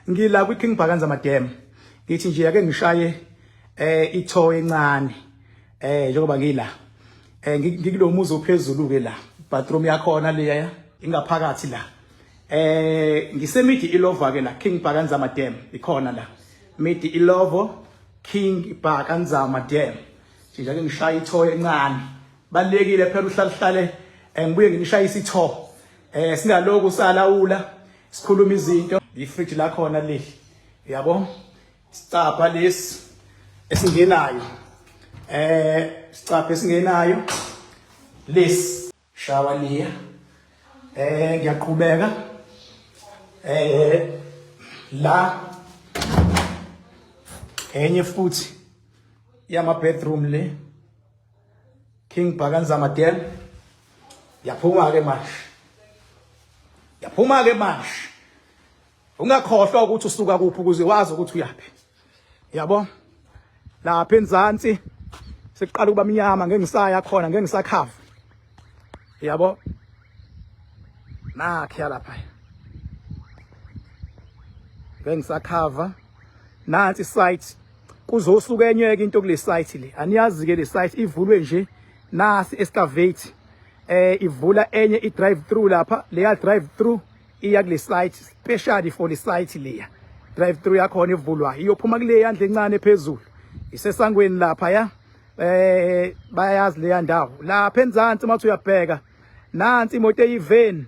Ngila kwi King Bhakanza Madam. Ngithi nje ake ngishaye itho encane. Njengoba ngila. Ngikulo muzi ophezulu ke la. Bathroom yakhona leya ingaphakathi la. Ngisemidi Illovo ke la King Bhakanza Madam ikhona la. Midi Illovo King Bhakanza Madam. Nje ake ngishaye itho encane. Balekile phela uhlale hlale ngibuye nginishayise itho. Singaloku salawula sikhuluma izinto. Ifridge lakhona leli. Yabo? Sicapha lesi esingenayo. Sicapha esingenayo lesi shower liya. Ngiyaqhubeka. La enye futhi yama bedroom le King Bhakanza Madam. Yaphuma ke manje. Yaphuma ke manje. Ungakhohlwa ukuthi usuka kuphi ukuze wazi ukuthi uyaphi. Yabo? Lapha enzansi sekuqala ukuba mnyama ngeke ngisaya khona ngeke ngisakhava. Yabo? Nakhe lapha. Ngeke ngisakhava. Nansi site kuzosuka enyeke into kule site le. Aniyazi ke le site ivulwe nje nasi excavate ivula enye i drive through lapha leya drive through iya kule site specially for le site leya drive through yakhona ivulwa iyophuma kule yandle encane phezulu isesangweni lapha ya bayazi leya ndawo lapha enzansi uma uyabheka nansi imoto eyiveni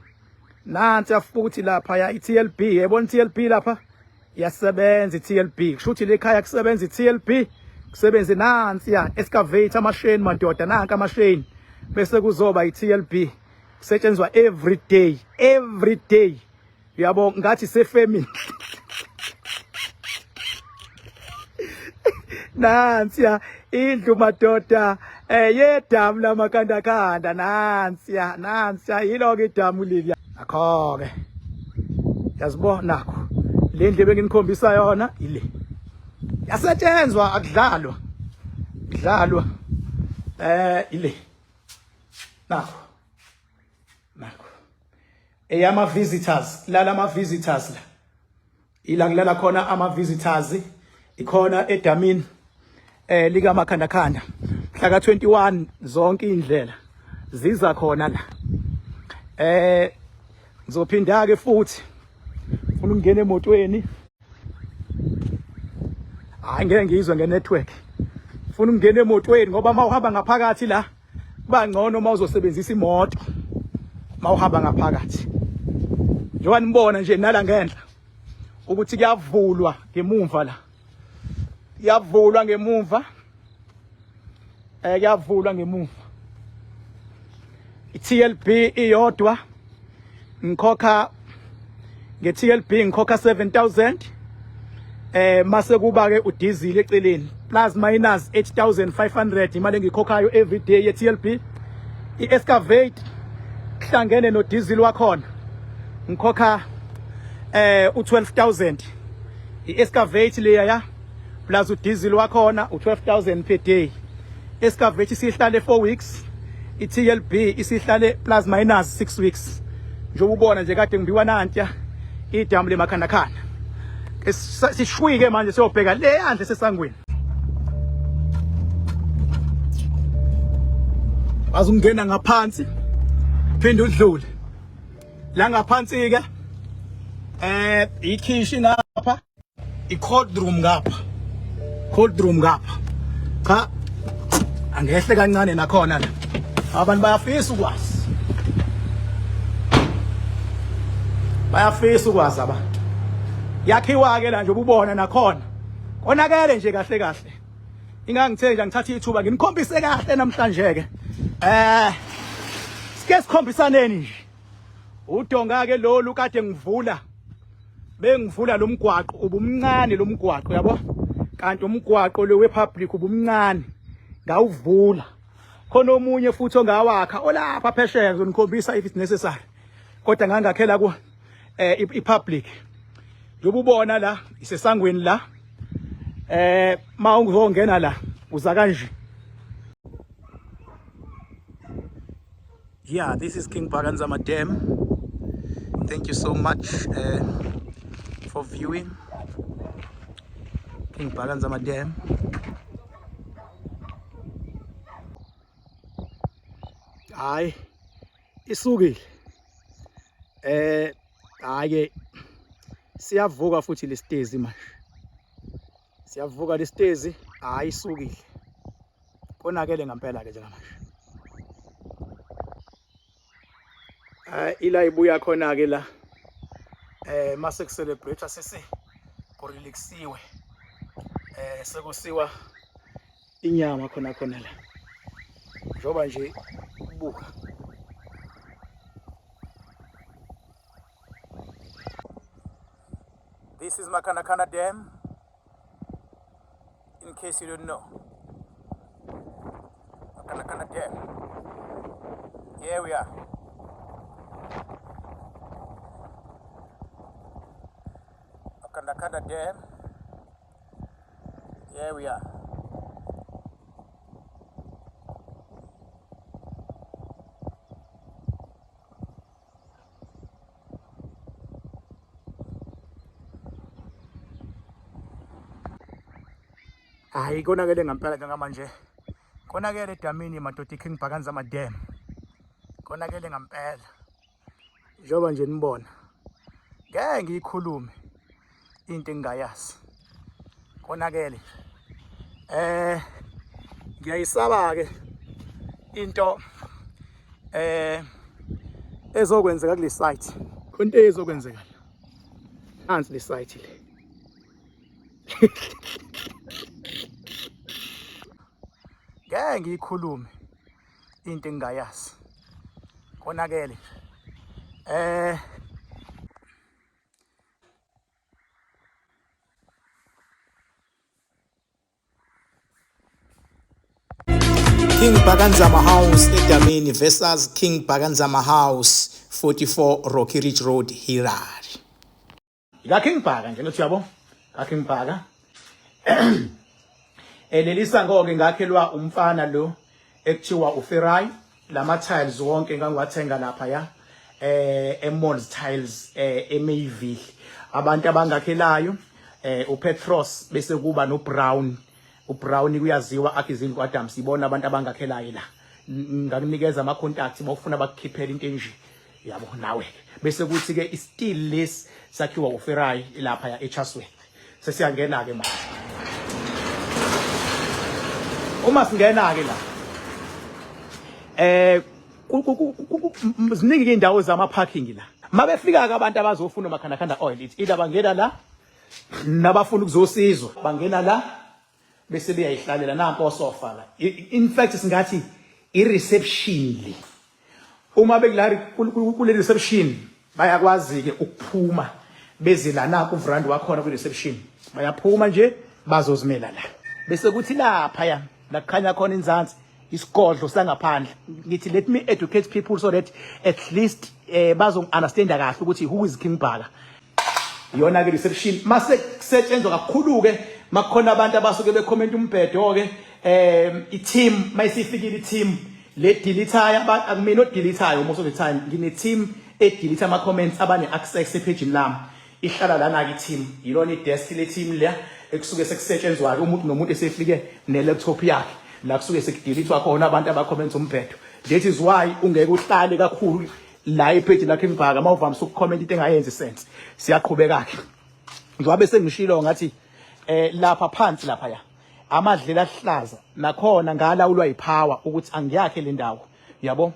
nansi futhi lapha ya iTLB yebona iTLB lapha iyasebenza iTLB kusho ukuthi lekhaya kusebenza iTLB kusebenze nansi ya excavate amasheni madoda nanka amasheni bese kuzoba iTLB kusetshenzwa every day every day uyabo ngathi sefemini nansiya indlu madoda yedamu lamakandakanda nansiya nansiya yilo ke idamu leli akho ke yazibona nakho le ndlu ebenginikhombisa yona ile yasetshenzwa akudlalwa kudlalwa ile nakho nakho eyama visitors lala ama visitors la ila kulala khona ama visitors ikhona edamini lika makhandakhanda mhla ka 21 zonke indlela ziza khona la ngizophinda ke futhi ufuna ukungena emotweni hayi ngeke ngizwe ngenetwork ufuna ukungena emotweni ngoba uma uhamba ngaphakathi la kuba ngcono uma uzosebenzisa imoto uma uhamba ngaphakathi njengoba nibona nje nala ngenhla ukuthi kuyavulwa ngemumva la kuyavulwa ngemumva kuyavulwa ngemumva iTLB iyodwa ngikhokha ngeTLB ngikhokha 7000 mase kuba ke udiesel eceleni plus minus 8500 imali engikhokhayo every day yeTLB iExcavate kuhlangene no diesel wakhona ngikhokha u12000 iExcavate leya ya plus udiesel wakhona u12000 per day. Excavate isihlale 4 weeks, iTLB isihlale plus minus 6 weeks. Njengoba ubona nje kade ngimbiwa nantiya idamu lemakhandakhanda. Sishwike manje siyobheka le yandle sesangweni. Wazi ungena ngaphansi phinde udlule la ngaphansi ke ikhishi ngapha i-cold room ngapha cold room ngapha cha angehle kancane nakhona la abantu bayafisa ukwazi bayafisa ukwazi abantu yakhiwa ke la nje ububona nakhona konakele nje kahle kahle ingangithe nje ngithatha ithuba nginikhombise kahle namhlanje ke sike sikhombisaneni nje udonga ke lolu kade ngivula bengivula lo mgwaqo ubumncane lo mgwaqo yabo kanti umgwaqo lo wepublic ubumncane ngawuvula khona omunye futhi ongawakha olapha phesheya ngizonikhombisa if it's necessary kodwa ngangakhela ku ipublic njengoba ubona la isesangweni la ma uzongena la uza kanje. Yeah, this is King Bhaka Nzama Dam. Thank you so much for viewing. King Bhaka Nzama Dam. Hayi isukile. Hayi ke siyavuka futhi lesitezi manje. Siyavuka lesitezi, hayi isukile. Konakele ngempela ke njengamanje. Ila ibuya khona ke la. Mase kucelebrate sese kurelaxiwe. Sekusiwa inyama khona khona la. Njoba nje ubuka. This is Makanakana Dam. In case you don't know. Makanakana Dam. Here we are. Makanakana Dam. Here we are. Hayi konakele ngempela njengamanje. Konakele edamini madoda iKing Bhakanzama Dam. Konakele ngempela. Njengoba nje nibona. Ngeke ngiyikhulume into engingayazi. Konakele. Ngiyayisaba ke into ezokwenzeka kule site. Khona into ezokwenzeka la. Nansi le site le. Ngeke ngiyikhulume into engingayazi. Konakele. King Bhakanzama House eDamini versus King Bhakanzama House 44 Rocky Ridge Road Harare. Ka King Bhaka nje ngithi uyabo? Ka King Bhaka. Leli sango ke ngakhelwa umfana lo ekuthiwa uFerai, lama tiles wonke ngangiwathenga lapha ya eMalls Tiles eMayville. Abantu abangakhelayo uPetros bese kuba noBrown. uBrown kuyaziwa akhe izindlu Adams, ibona abantu abangakhelayo la. Ngakunikeza ama contacts mawufuna bakukhiphela into enje. Yabo nawe. Bese kuthi ke isteel lesi sakhiwa uFerai lapha ya eChasworth. Sesiyangena ke manje. Uma singena ke la ziningi ke indawo zama parking la. Mabefika ke abantu abazofuna uMakhanda oil, it's either bangena la nabafuna ukuzosizwa bangena la bese beyayihlalela nampo osofa la. In fact singathi i reception le. Uma bekula kule reception bayakwazi ke ukuphuma beze lana ku veranda wakhona ku reception. Bayaphuma nje bazozimela la. Bese kuthi lapha ya la kukhanya khona inzansi isigodlo sangaphandle. Ngithi let me educate people so that at least bazo understand kahle ukuthi who is King Bhaka. Iyona ke reception mase kusetshenzwa kakhulu ke makukhona abantu abasuke becomment umbhedo ke i-team mayisifikile i-team le delete akumina odeletayo most of the time, ngine team e delete ama comments abane access epage lami. Ihlala lana ke team, yilona i-desk le team le ekusuke sekusetshenzwa ke umuntu nomuntu esefike ne laptop yakhe la kusuke sekudelethwa khona abantu aba comment umbhedo. That is why ungeke uhlale kakhulu la ipage lakhe ngibhaka mawuvamise ukucomment into engayenzi sense. Siyaqhubeka ke njengoba sengishilo ngathi lapha phansi lapha ya amadlela ahlaza nakhona ngalawulwa yipower ukuthi angiyakhe le ndawo yabo.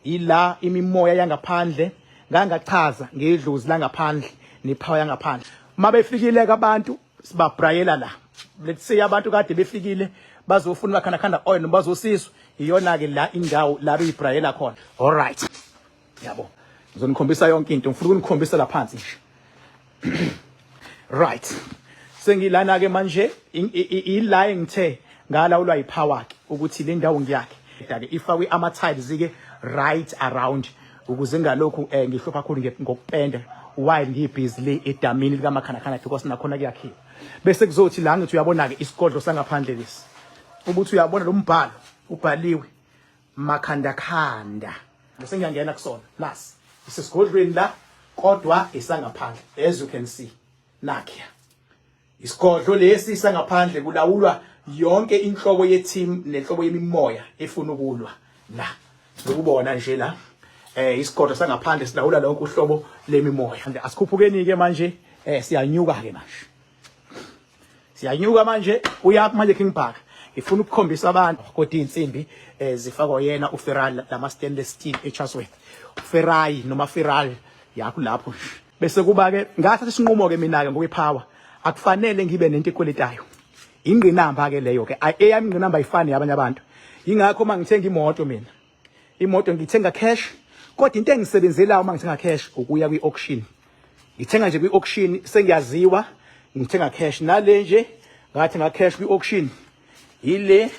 Ila imimoya yangaphandle ngangachaza ngedlozi langaphandle nepower yangaphandle. Mabefikile ke abantu sibabrayela la, let's say abantu kade befikile bazofuna bakhandakhanda oil noma bazosiswa, iyona ke la indawo la beyibrayela khona. All right, yabo ngizonikhombisa yonke into, ngifuna ukunikhombisa la phansi nje. Right, sengilana ke manje ila engithe ngalawulwa yipower ke ukuthi le ndawo ngiyakhe ke ifakwe ama tiles ke right around ukuze ngalokhu ngihlupha kakhulu ngokupenda while ngibhizi le edamini lika Makhanakhana because nakhona kuyakhiwa. Bese kuzothi la ngithi uyabona ke isigodlo sangaphandle lesi, ukuthi uyabona lo mbhalo ubhaliwe Makhandakhanda. Bese ngiyangena kusona nasi isesigodlweni la kodwa isangaphandle, as you can see nakhiya. Isigodlo lesi sangaphandle kulawulwa yonke inhlobo ye-team nenhlobo yemimoya efuna ukulwa la. Lokubona nje la isigodlo sangaphandle silawula lonke uhlobo lemimoya. Asikhuphukeni ke manje, siyanyuka ke manje. Siyanyuka manje, uyaphi manje King Bhaka? Ngifuna ukukhombisa abantu kodwa insimbi zifakwa yena uFerrari, lama stainless steel eChatsworth. Ferrari noma Ferrari yakho lapho nje. Bese kuba ke ngathatha isinqumo ke mina ke ngokwepower, akufanele ngibe nento ekweletayo. Ingqinamba ke leyo ke, eyami ingqinamba ayifani yabanye abantu. Ingakho uma ngithenga imoto mina, imoto ngithenga cash, kodwa into engisebenzelayo uma ngithenga cash ukuya kwi-auction. Ngithenga nje kwi-auction, sengiyaziwa, ngithenga cash. Nale nje ngathenga cash kwi-auction, ile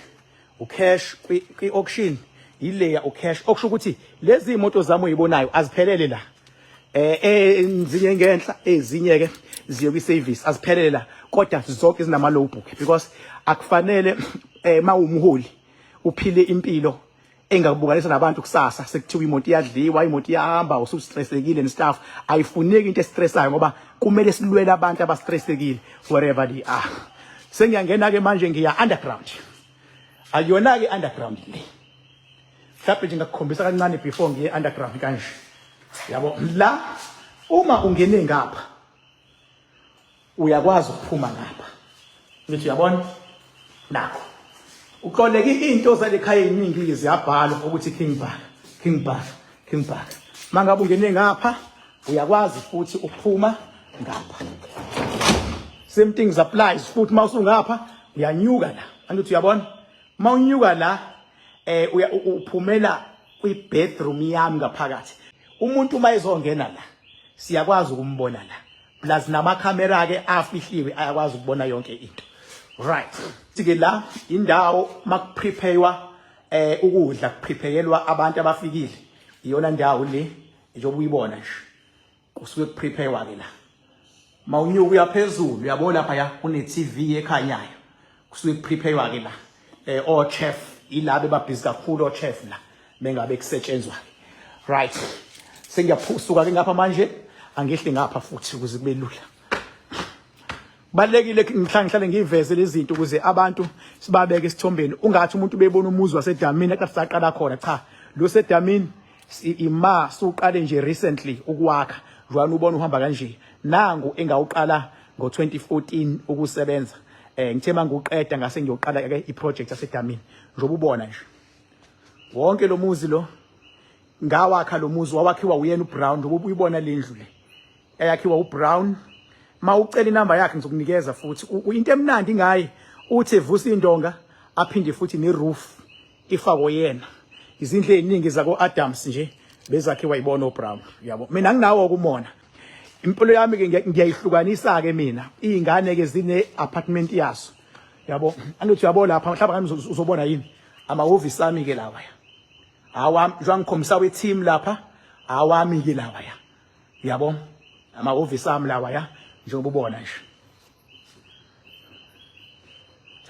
ucash kwi-auction, ileya ucash, okusho ukuthi lezi imoto zami oyibonayo aziphelele la. Ezinye ngenhla, ezinye ke ziye kwi-service, aziphelele la, kodwa zonke zinama low book because akufanele mawumholi uphile impilo engakubukanisa nabantu kusasa sekuthiwa imoto iyadliwa, imoto iyahamba, usustressekile and stuff. Ayifuneki into estressayo ngoba kumele silwele abantu abastressekile wherever they are. Sengiyangena ke manje, ngiya underground. Akuyona ke underground le, mhlawumbe nje ngakukhombisa kancane before ngiye underground kanje. Yabo la, uma ungene ngapha uyakwazi ukuphuma ngapha. Ngithi uyabona nakho uxoleke, into zalekhaya eziningi ziyabhalwa ukuthi King Bhaka, King Bhaka, King Bhaka. Mangabe ungene ngapha uyakwazi futhi ukuphuma ngapha. Same things applies futhi mawusungapha, uyanyuka la. Angithi uyabona, mawunyuka la uya uphumela kwi bedroom yami ngaphakathi. Umuntu uma ezongena la siyakwazi ukumbona la, plus namakhamera ke afihliwe ayakwazi ukubona yonke into. Right, ke la indawo makupreparewa ukudla, kupreparelwa abantu abafikile, iyona ndawo le njengoba uyibona nje, kusuke kupreparewa ke la. Mawunyuka uyaphezulu, uyabona lapha ya kune TV ekhanyayo, kusuke kupreparewa ke la. O chef ilabe babhizi kakhulu, o chef la mengabe kusetshenzwa. Right, sengiyaphusuka ke ngapha manje, angehli ngapha futhi ukuze kube lula. Balekile ngihlale ngiveze lezi zinto ukuze abantu sibabeke esithombeni, ungathi umuntu bebona umuzi wasedamini akade saqala khona. Cha, lo sedamini ima suqale nje recently ukwakha, njengoba ubona uhamba kanje. Nangu engawuqala ngo2014 ukusebenza, ngithe manguqeda ngase ngiyoqala ke iproject yasedamini. Njengoba ubona nje wonke lo muzi lo ngawakha, lo muzi wawakhiwa uyena uBrown, njengoba uyibona lendlu le eyakhiwa uBrown. Mawucela inamba yakhe ngizokunikeza futhi. Into emnandi ngaye uthi evusa indonga aphinde futhi neroof ifakwe yena. Izindlu eziningi zako Adams nje bezakhiwa ibona oBrown. Yabo, mina nginawo kumona impilo yami ke ngiyayihlukanisa ke mina, izingane ke zine apartment yazo. Yabo, angithi uyabo lapha, mhlawumbe uzobona yini amahhovisi ami ke lawa ya awami, njengoba ngikhombisa we team lapha, awami ke lawa ya. Yabo, amahhovisi ami lawa ya, njengoba ubona nje,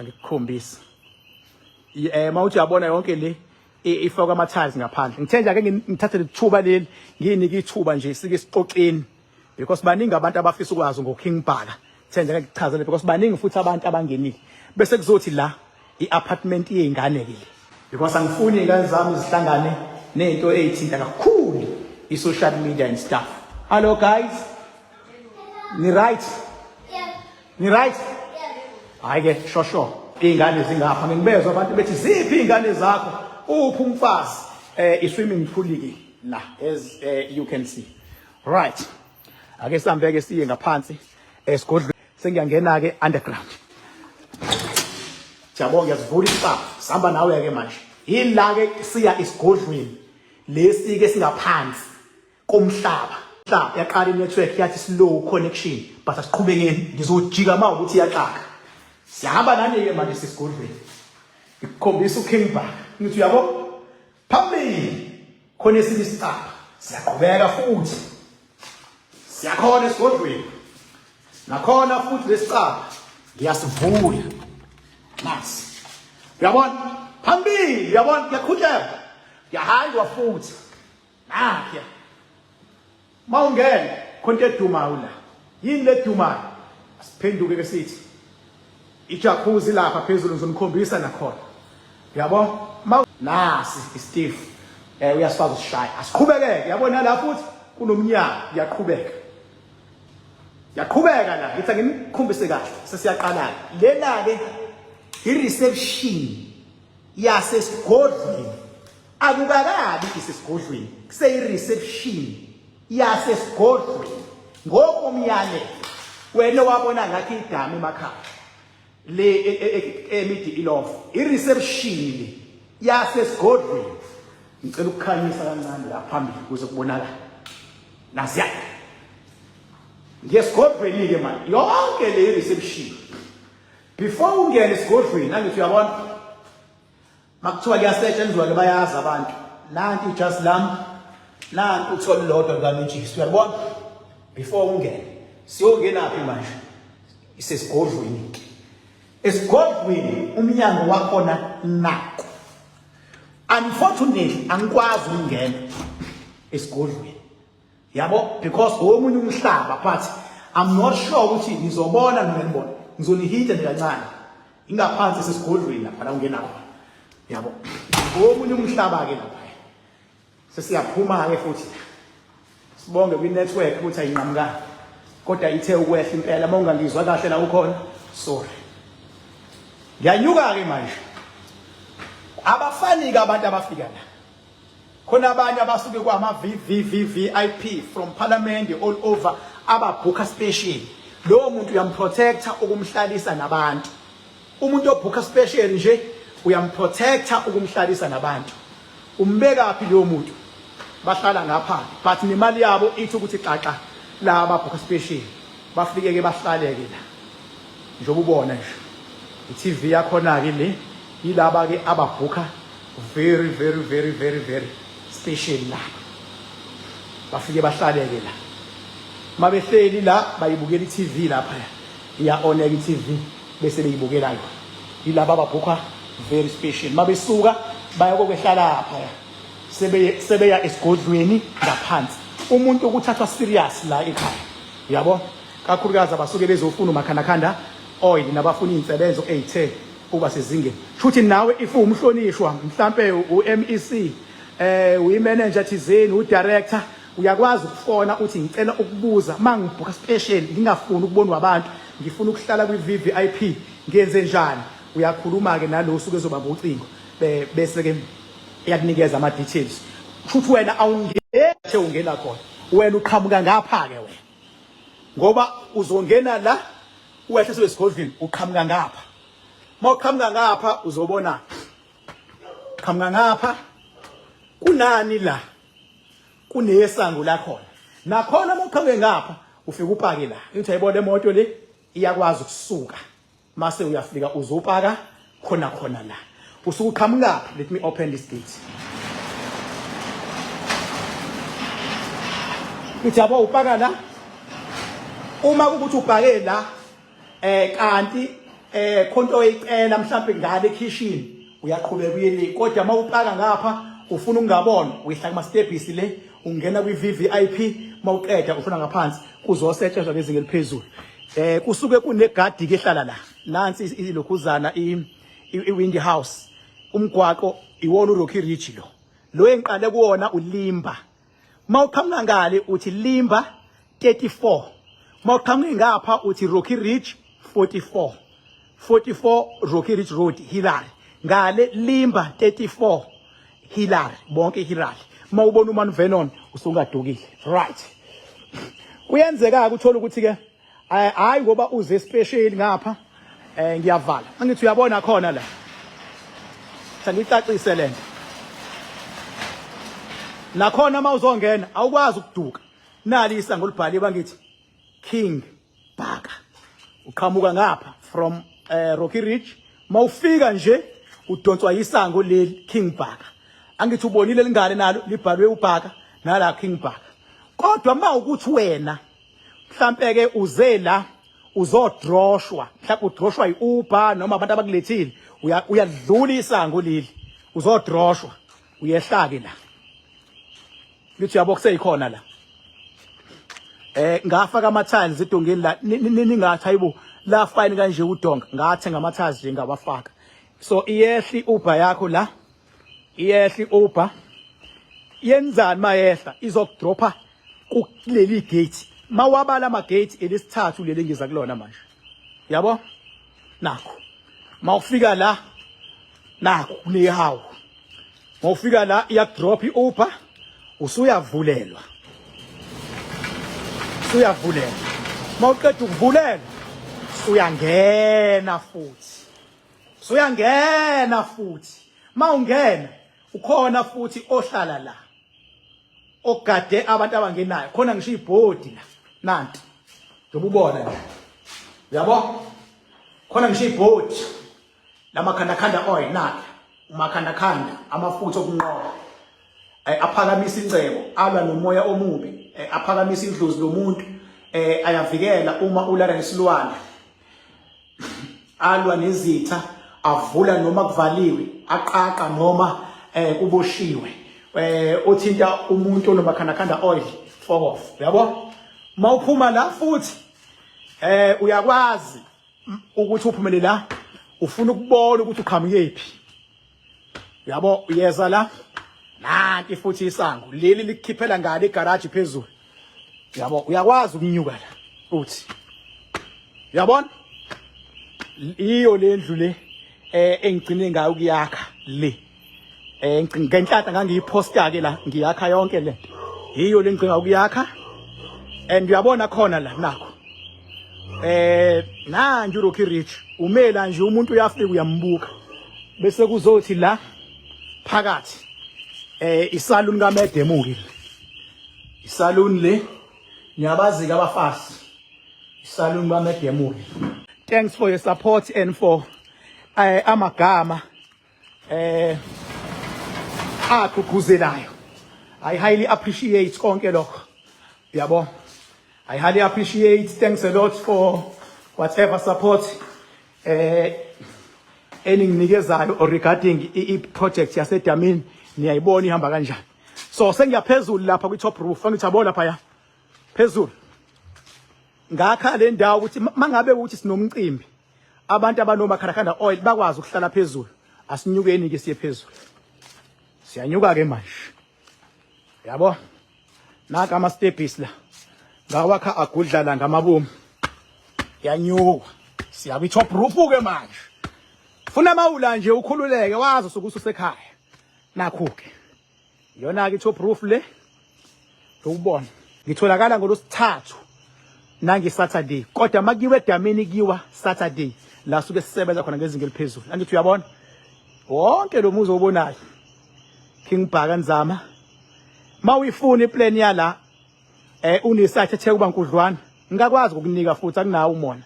ngikukhombisa mawuthi uyabona yonke le ifakwa ama tiles ngaphandle. Ngithe nje ake ngithathe lethuba leli, nginike ithuba nje sike sixoxeni because baningi abantu abafisa ukwazi ngoKing Bhaka. Ngithe nje ake ngikuchazele because baningi futhi abantu abangenile. Bese kuzothi la i-apartment yey'ngane ke le, because angifuni iy'ngane zami zihlangane ney'nto ey'thinta kakhulu i-social media and stuff. Hello guys, ni right? Ni right? Hayi ke, shosho iy'ngane zingapha. Ngibezwa abantu bethi ziphi iy'ngane zakho, uphi umfazi? I-swimming pool ke la, as you can see. Right, ake sihambe ke siye ngaphansi esigodlweni. Sengiyangena ke underground. Siyabonga, ngiyazivula isicabha, sihamba nawe ke manje. Yila ke siya isigodlweni lesi ke singaphansi komhlaba. Yaqala i-network yathi slow connection, but asiqhubekeni, ngizojika ma ukuthi iyaxaka. Siyahamba nani ke manje sisigodlweni, ngikukhombisa uKing Bhaka. Ngithi uyabo phambili khona esinye isicabha, siyaqhubeka futhi siyakhona esigodlweni nakhona futhi lesicabha ngiyasivula nasi. Uyabona phambili, uyabona kuyaqhutshekwa, kuyahanjwa futhi nakya. Mawungena khona into edumayo la. Yini le dumayo? Asiphenduke ke sithi ijacuzzi lapha phezulu, ngizonikhombisa nakhona, yabo. Nasi istiff, uyasifaka usishaya. Asiqhubekeke, yabona la futhi kunomnyango, kuyaqhubeka, yaqhubeka la. Ngithi angimkhombise kahle, sesiyaqala lena ke i-reception yasesigodlweni. Akukakabi isesigodlweni, kuseyi-reception yasesigodlweni ngokomyalelo. Wena wabona ngathi igama emakhaya le emidi ilof, i-reception le yasesigodlweni. Ngicela ukukhanyisa kancane la phambili ukuze kubonakale. Nasiya ngesigodlweni ke manje, yonke le reception before ungene esigodlweni. Angithi uyabona, makuthiwa kuyasetshenzwa ke, bayazi abantu. Nanti ijazi lami, nanti uthole lodwa lukamentshisi, uyabona, before ungene. Siyongenaphi manje? Isesigodlweni. Esigodlweni umnyango wakhona nako. Unfortunately angikwazi ukungena esigodlweni, yabo, because omunye umhlaba, but I'm not sure ukuthi nizobona noma nibona. Ngizonihita nje kancane, ingaphansi sesigodlweni lapha la ungena khona, yabo. Omunye umhlaba ke lapha. Sesiyaphuma ke futhi, sibonge kwi-network ukuthi ayinqamukanga, kodwa ithe ukwehla impela. Uma ungangizwa kahle la ukhona, sorry. Ngiyanyuka-ke manje. Abafani-ke abantu abafika la khona, abanye abasuke kwama-VVVVIP from parliament all over, ababhukha special. Lowo muntu uyamprotecta ukumhlalisa nabantu. Umuntu obhukha special nje uyamprotecta ukumhlalisa nabantu. Umbekaphi loyo muntu? Bahlala ngapha, but nemali yabo ithi ukuthi xaxa. La ababhukha special bafike ke bahlaleke la, njengoba ubona nje i-TV yakhona ke le. Yilaba ke ababhukha very very very very very special lapha, bafike bahlaleke la. Mabehleli la bayibukela i-TV lapha, iya-oneka i-TV bese beyibukela yona. Yilaba ababhukha very special. Mabesuka baya kokwehla lapha, sebeya esigodlweni ngaphansi. Umuntu ukuthathwa serious la ekhaya, yabo, kakhulukazi abasuke bezofuna umakhandakhanda oil nabafuna iy'nsebenzo ey'the ukuba sezingeni. Shuthi nawe if uwumhlonishwa, mhlampe u-MEC, uyi-manager thizeni, u-director, uyakwazi ukufona uthi ngicela ukubuza, uma ngibhukha special ngingafuni ukubonwa abantu, ngifuna ukuhlala kwi-VVIP, ngenze njani? Uyakhuluma-ke nalo usuke ezoba ngocingo, bese-ke iyakunikeza ama-details. Shuthi wena awungene, ungena khona wena, uqhamuka ngapha-ke wena, ngoba uzongena la wehle sesigodlweni, uqhamuka ngapha. Uma uqhamuka ngapha uzobona, qhamuka ngapha kunani la, kunesango lakhona nakhona. Uma uqhamuke ngapha ufika upake la. Ngithi ayibona imoto le iyakwazi ukusuka, mase uyafika uzopaka khona khona la usuke uqhamukaphi. Let me open this gate. Ngithi yabo, upaka la. Uma kukuthi upake la, kanti khonto oyicela mhlawumbe ngale kitchen, uyaqhubeka uye le. Kodwa uma upaka ngapha ufuna ukungabona, uyehla kuma steps le, ungena kwi VVIP. Mawuqeda ufuna ngaphansi kuzosetshenzwa ngezinga eliphezulu. Kusuke kunegadi ke ehlala la. Nansi ilokhuzana, i-windy house. Umgwaqo iwona uRocky Ridge lo, lo engiqale kuwona uLimba. Mawuqhamuka ngale uthi Limba 34, mawuqhamuka ngapha uthi Rocky Ridge 44, 44 Rocky Ridge Road, Hillary. Ngale Limba 34, Hillary, bonke Hillary. Mawubona uMount Vernon usungadukile, right? Kuyenzeka ukuthola ukuthi ke hayi ngoba uze special ngapha. Ngiyavala. Angithi uyabona khona la, sengicacise lento nakhona. Uma uzongena awukwazi ukuduka, nali isango libhaliwe, bangithi King Bhaka. Uqhamuka ngapha from Rocky Ridge, mawufika nje udonswa isango leli, King Bhaka. Angithi ubonile lingane nalo libhalwe uBhaka, nala King Bhaka. Kodwa mawukuthi wena mhlampe ke uze la uzodroshwa, mhlawumbe udroshwa yi-Uber noma abantu abakulethile, uyadlula isango leli, uzodroshwa, uyehla ke la. Ngithi uyabo, kuseyikhona la. Ngafaka ama tiles edongeni la, ningathi hayibo, la fine kanje udonga. Ngathenga ama tiles nje, ngawafaka. So iyehli Uber yakho la, iyehli Uber. Yenzani mayehla? Izokudropha kuleli gate. Mawabala ama gate, elesithathu leli ngiza kulona manje, yabo. Nakho mawufika la, nakho kunehawu. Mawufika la, iyakudrop i-Uber, usuyavulelwa, usuyavulelwa. Mawuqeda ukuvulelwa, usuyangena futhi, usuyangena futhi. Mawungena, ukhona futhi ohlala la ogade abantu abangenayo khona. Ngisho ibhodi la, nanti, njengoba ubona nje, uyabo, khona ngisho ibhodi lamakhandakhanda oil. Nakhe umakhandakhanda, amafutha okunqoba, aphakamisa ingcebo, alwa nomoya omubi, aphakamisa idlozi lomuntu, ayavikela uma ulala nesilwane, alwa nezitha, avula noma kuvaliwe, aqaqa noma kuboshiwe. Othinta umuntu onomakhandakhanda oil, fuck off, uyabo. Mawuphuma la futhi, uyakwazi ukuthi uphumele la, ufuna ukubona ukuthi uqhamukephi, uyabo. Uyeza la, nanti futhi isango leli likukhiphela ngale igaraji phezulu, uyabo. Uyakwazi ukunyuka la uthi, uyabona, iyo le ndlu le engigcine ngayo ukuyakha le. Ngenhlanhla ngangiyiposta ke la ngiyakha yonke le nto, yiyo le ngigcina ukuyakha. And uyabona khona la, nakho nanti uRocky Rich umela nje, umuntu uyafika uyambuka. Bese kuzothi la phakathi isaluni kaMedemu ke, isaluni le, niyabazi ke abafazi, isaluni kaMedemu ke. Thanks for your support and for amagama agqugquzelayo. I highly appreciate konke lokho, yabo. I highly appreciate. Thanks a lot for whatever support eninginikezayo regarding i-project yasedamini. Niyayibona ihamba kanjani. So sengiyaphezulu lapha kwi-top roof, angithi yabo, lapha ya phezulu. Ngakha le ndawo ukuthi mangabe ukuthi sinomcimbi, abantu abanomakhandakhanda oil bakwazi ukuhlala phezulu. Asinyukeni ke siye phezulu. Siyanyuka ke manje, yabo. Naka ama steps la, ngawakha agudlala ngamabomu. Yanyuka, siya kwi top roof ke manje. Funa mawula nje ukhululeke, wazi usuke usekhaya. Nakho ke, iyona ke top roof le ukubona. Ngitholakala ngolosithathu nange Saturday, kodwa makuyiwe edamini kuyiwa Saturday, la suke sisebenza khona ngezinga eliphezulu. Angithi uyabona wonke lo muzi obonayo, King Bhaka Nzama. Mawuyifuna iplan yala, unesite ethe kuba nkudlwana, ngingakwazi ukukunika futhi, akunawo umona.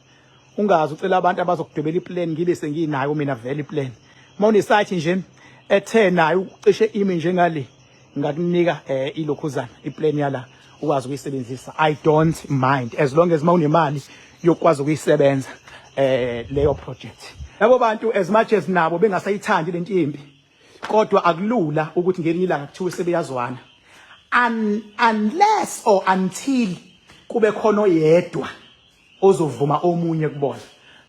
Ungazi ucela abantu abazokudwebela iplan, ngibe senginayo mina vele iplan. Mawunesite nje ethe nayo ucishe imi njengale, ngakunika ilokhuzana, iplan yala, ukwazi ukuyisebenzisa. I don't mind as long as mawunemali yokwazi ukuyisebenza leyo project. Yabo, bantu, as much as nabo bengasayithandi lento imbi, kodwa akulula ukuthi ngelinye ilanga kuthiwe sebeyazwana unless or until kube khona oyedwa ozovuma omunye kubona.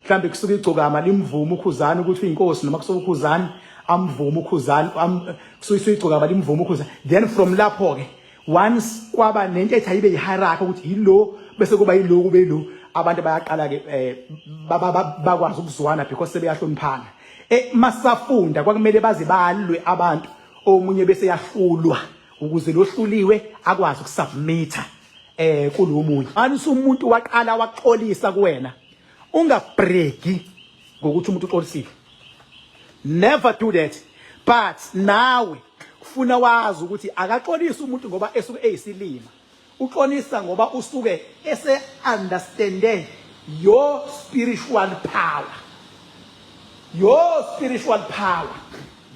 Mhlambe kusuka igcokama limvuma uKhuzani ukuthi uyinkosi, noma kusuka uKhuzani amvuma uKhuzani, kusuka igcokama limvuma uKhuzani. Then from lapho ke, once kwaba nento ethi ayibe yihierarchy ukuthi yilo, bese kuba yilo, kube yilo, abantu bayaqala ke bakwazi ukuzwana because sebeyahloniphana. Masafunda kwakumele baze balwe abantu, omunye bese yahlulwa ukuze lohluliwe akwazi ukusubmita kulomunye. Once umuntu waqala waxolisa kuwena, ungabregi ngokuthi umuntu uxolisile. Never do that. But nawe kufuna wazi ukuthi akaxolisi umuntu ngoba esuke eyisilima, uxolisa ngoba usuke ese understande your spiritual power, your spiritual power.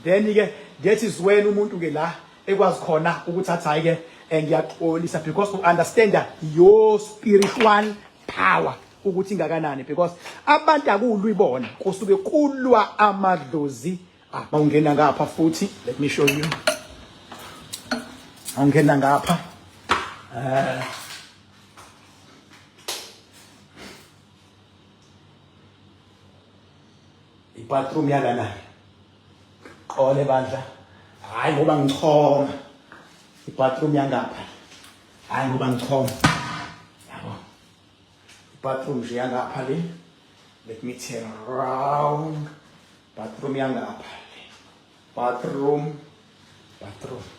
Then ke that is when umuntu ke la ekwazi khona ukuthi athi, hayi ke, ngiyaxolisa, because u understand your spiritual power ukuthi ingakanani, because abantu akulwi bona, kusuke kulwa amadlozi. Ah, mawungena ngapha futhi, let me show you. Awungena ngapha, I-bathroom yalana. Qole bandla. Hayi ngoba ngichoma. I-bathroom yangapha. Hayi ngoba ngichoma. Yabo. I-bathroom nje yangapha le. Let me turn around. Bathroom yangapha le. Bathroom. Bathroom.